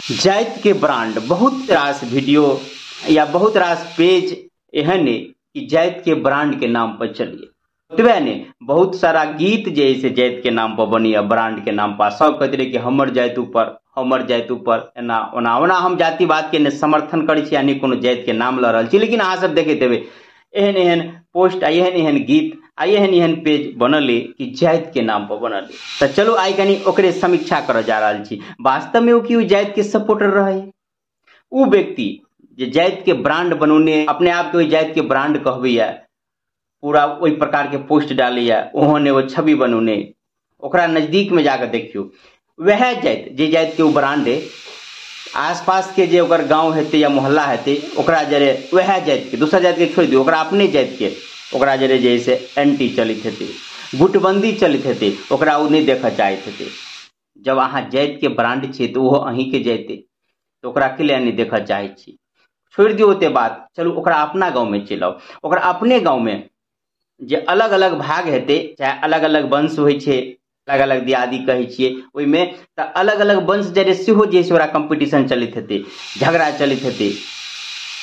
जाति के ब्रांड बहुत रास वीडियो या बहुत रास पेज एहन है कि जाति के ब्रांड के नाम पर चलिए। ओतबे नहीं, बहुत सारा गीत जे से जाति के नाम पर बनी ब्रांड के नाम पर, सब कहते रहे कि हमर जाति ऊपर, हमर जाति ऊपर, एना ओना ओना। हम जातिवाद के समर्थन करै छी आ नहि कोनो जाति के नाम लऽ रहल छी, लेकिन अहाँ सब देखैत हेबै एहन एहन पोस्ट आ एहन एहन गीत आ एहन एहन पेज बनल कि जाति के नाम पर बनल। तऽ चलू आइ कनि ओकरे समीक्षा करऽ जा रहल छी। वास्तव में ओ की जाति के सपोर्टर रहे? उ व्यक्ति जे जाति के ब्रांड बनौने, अपने आप के ओहि जाति के ब्रांड कहबैया, पूरा ओहि प्रकार के पोस्ट डालैया, ओहन एगो छवि बनौने, ओकरा नजदीक में जाकर देखियौ वएह जाति जे जाति के ओ ब्रांड है, आसपास के जे ओकर गाँव हेतै या मोहल्ला हेतै ओकरा जरे वएह जाति के, दोसर जाति के छोड़ि दियौ, ओकरा अपने जाति के ओकरा जरे जे से एंटी चलैत हेतै, गुटबंदी चलैत हेतै, ओकरा ओ नहि देखऽ चाहैत हेतै। जब अहाँ जाति के ब्रांड छियै तऽ ओहो अहीँके जाति, तऽ ओकरा के लिए नहि देखऽ चाहै छी? छोड़ि दियौ ओते बात, चलू ओकरा अपना गाँवमे चलि आउ। ओकरा अपने गाँवमे जे अलग अलग भाग हेतै, चाहे अलग अलग वंश होइ छै, अलग अलग दियादी कहै छियै ओहिमे, तऽ अलग अलग वंश जे सेहो जे ओकरा कम्पीटिशन चलैत हेतै, झगड़ा चलैत हेतै,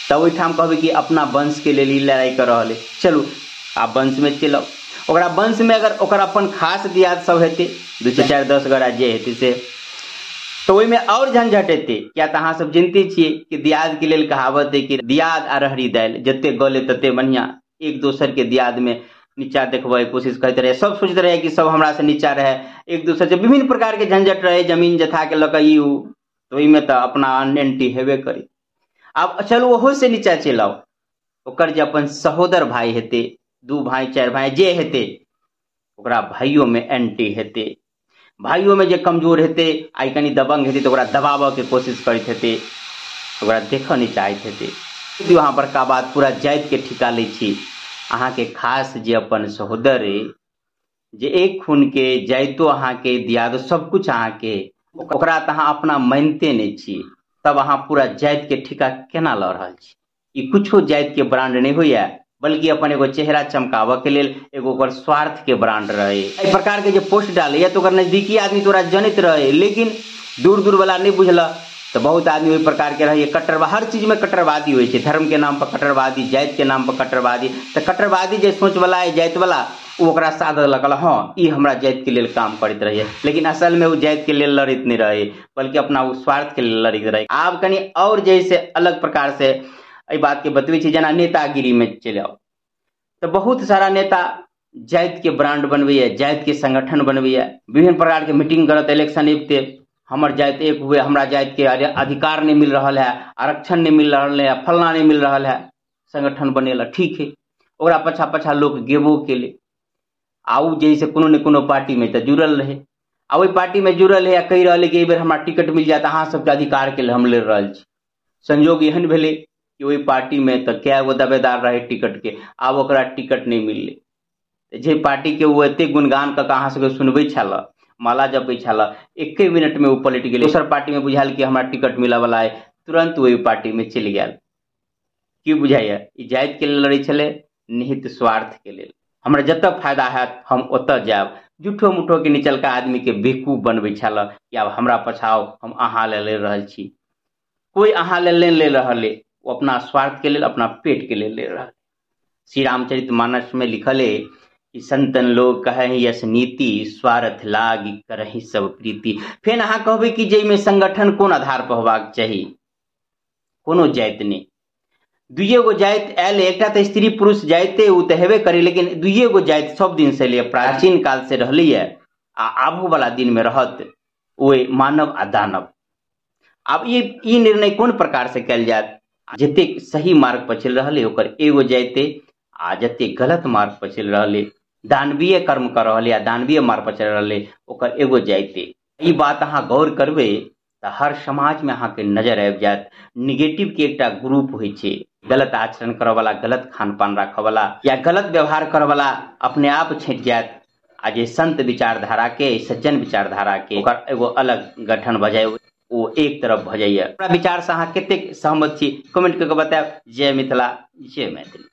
तऽ ओहिठाम कहबै कि अपना वंशके लेल ई लड़ाइ कऽ रहल है। चलू आब वंशमे चलि आउ। ओकरा वंशमे अगर ओकर अपन खास दियाद सब हेतै, 2 4 10 गोरा जे हेतै से, तऽ ओहिमे आओर झंझट हेतै। किया तऽ अहाँ सब चिन्तित छियै कि दियादके लेल कहावत है कि दियाद आ रहरी दालि जते गले तते बढ़िआँ। एक दोसर के दियाद में नीचा देखबै कोशिश करैत रहे, सब सोचैत रहे कि सब हमरा से नीचा रहे, एक दोसर से विभिन्न प्रकार के झंझट रहे, जमीन जथा के लऽ कऽ ई उ, तऽ ओहिमे तऽ अपना एंटी हेबे करी। आब चलू ओहो से नीचा चलि आउ, ओकर जे अपन सहोदर भाई हेतै, 2 भाई 4 भाई जे हेतै, ओकरा भाइयो में एंटी हेतै। भाइयो में जे कमजोर हेतै, आइ कनि दबंग हेतै तऽ ओकरा दबाबऽ के कोशिश करैत हेतै, ओकरा देखऽ नहि चाहैत हेतै। अहाँ बड़का बात पूरा जाति के ठिका लै छी, अहाँके खास जे अपन सहोदर अइ, जे एक खून के जाइतो अहाँके दियाद सब कुछ अहाँके, ओकरा तऽ अहाँ अपना मानिते नहि छी, तब अहाँ पूरा जाति के ठिका केना लऽ रहल छी? ई कुछो जाति के ब्रांड नहि होइया, बल्कि अपन एगो चेहरा चमकाबऽ के लेल एगो ओकर स्वार्थ के ब्रांड रहे। एहि प्रकार के जे पोस्ट डालैया तऽ ओकर नजदीकी आदमी तोरा जनैत रहे, लेकिन दूर दूर वाला नहि बुझलक। तऽ बहुत आदमी ओहि प्रकार के रहैया कट्टर, हर चीज में कट्टरवादी होइ छै, धर्म के नाम पर कट्टरवादी, जाति के नाम पर कट्टरवादी। तऽ कट्टरवादी जे सोच वाला है जाति वाला, ओ ओकरा साथ देलक, कहलक हँ ई हमरा जाति के लेल काम करैत रहैया, लेकिन असल में ओ जाति के लेल लड़ैत नहि रहै, बल्कि अपना ओ स्वार्थ के लेल लड़ैत रहै। आब कनि आओर जे से अलग प्रकार से एहि बात के बतबै छी, जेना नेतागिरी में चलि आउ तऽ बहुत सारा नेता जाति के ब्रांड बनबैया, जाति के संगठन बनबैया, विभिन्न प्रकार के मीटिंग करत, इलेक्शन अबिते हमर जाति एक हुए, हमरा जाति के अधिकार नहीं मिल रहा है, आरक्षण नहीं मिल रहा है, फलना नहीं मिल रहा है, संगठन बनेला ठीक है, ओकरा पछा पछा लोक गेबो केले, आ उ जे से कोनो ने कोनो पार्टी में तऽ जुड़ल रहे, आ ओहि पार्टी में जुड़ल है आ कहि रहल है कि एहि बेर हमरा टिकट मिल जायत, अहाँ सबके अधिकार के लेल हम लड़ि रहल छी। संयोग एहन भेलै कि ओहि पार्टी में तऽ कए गो दावेदार रहे टिकट के, आब ओकरा टिकट नहि मिललै। जे पार्टी के ओ एते गुणगान कऽ के अहाँ सबके सुनबै छल, माला जपै छल, एके मिनट में ओ पलटि गेलै, दोसर पार्टी में बुझायल कि हमरा टिकट मिलऽ वाला है, तुरंत ओहि पार्टी में चलि गेल। की बुझाइया? ई जाति के लेल लड़ै छलै, निहित स्वार्थ के लेल। हमरा जतऽ फायदा हैत हम ओतऽ जायब। झूठो मूठो के निचलका आदमी के बेवकूफ बनबै छल कि आब हमरा पछाओ, हम अहाँ लेल लड़ि रहल छी। कोइ अहाँ लेल नहि लड़ि रहल अइ, ओ अपना स्वार्थ के लेल, अपना पेट के लेल लड़ि रहल। श्री रामचरित मानस में लिखल है कि संतन लोग कहहि यश नीति, स्वार्थ लागी करहि सब प्रीति। फेर अहाँ कहबै कि जाहिमे संगठन कोन आधार पर होबाक चाही? कोनो जाति नहि, दुइए गो जाति आयल, एकटा तऽ स्त्री पुरुष जाइते ओ तऽ हेबे करी, लेकिन दुइए गो जाति सब दिन से एलैए, प्राचीन काल से रहलैए आ आबू वाला दिन में रहत, ओ मानव आ दानव। आब ई निर्णय कोन प्रकार से कयल जायत? जतेक सही मार्ग पर चलि रहल है ओकर एगो जाइते, आ जतेक गलत मार्ग पर चलि रहल है, दानवीय कर्म कर रहल है आ दानवीय मार्ग पर चलि रहल है, ओकर एगो जाइते। ई बात अहाँ गौर करबै तऽ हर समाज में अहाँके नजर आबि जायत। निगेटिव के एकटा ग्रुप होइ छै, गलत आचरण करऽ वाला, गलत खान पान राखऽ वाला या गलत व्यवहार करऽ वाला अपने आप छँटि जायत, आ जे संत विचारधारा के, सज्जन विचारधारा के, ओकर एगो अलग गठन भऽ जाय, ओ एक तरफ भऽ जाइए। हमरा विचार से अहाँ कतेक सहमत छी कमेंट कऽ के बतायब। जय मिथिला, जय मैथिली।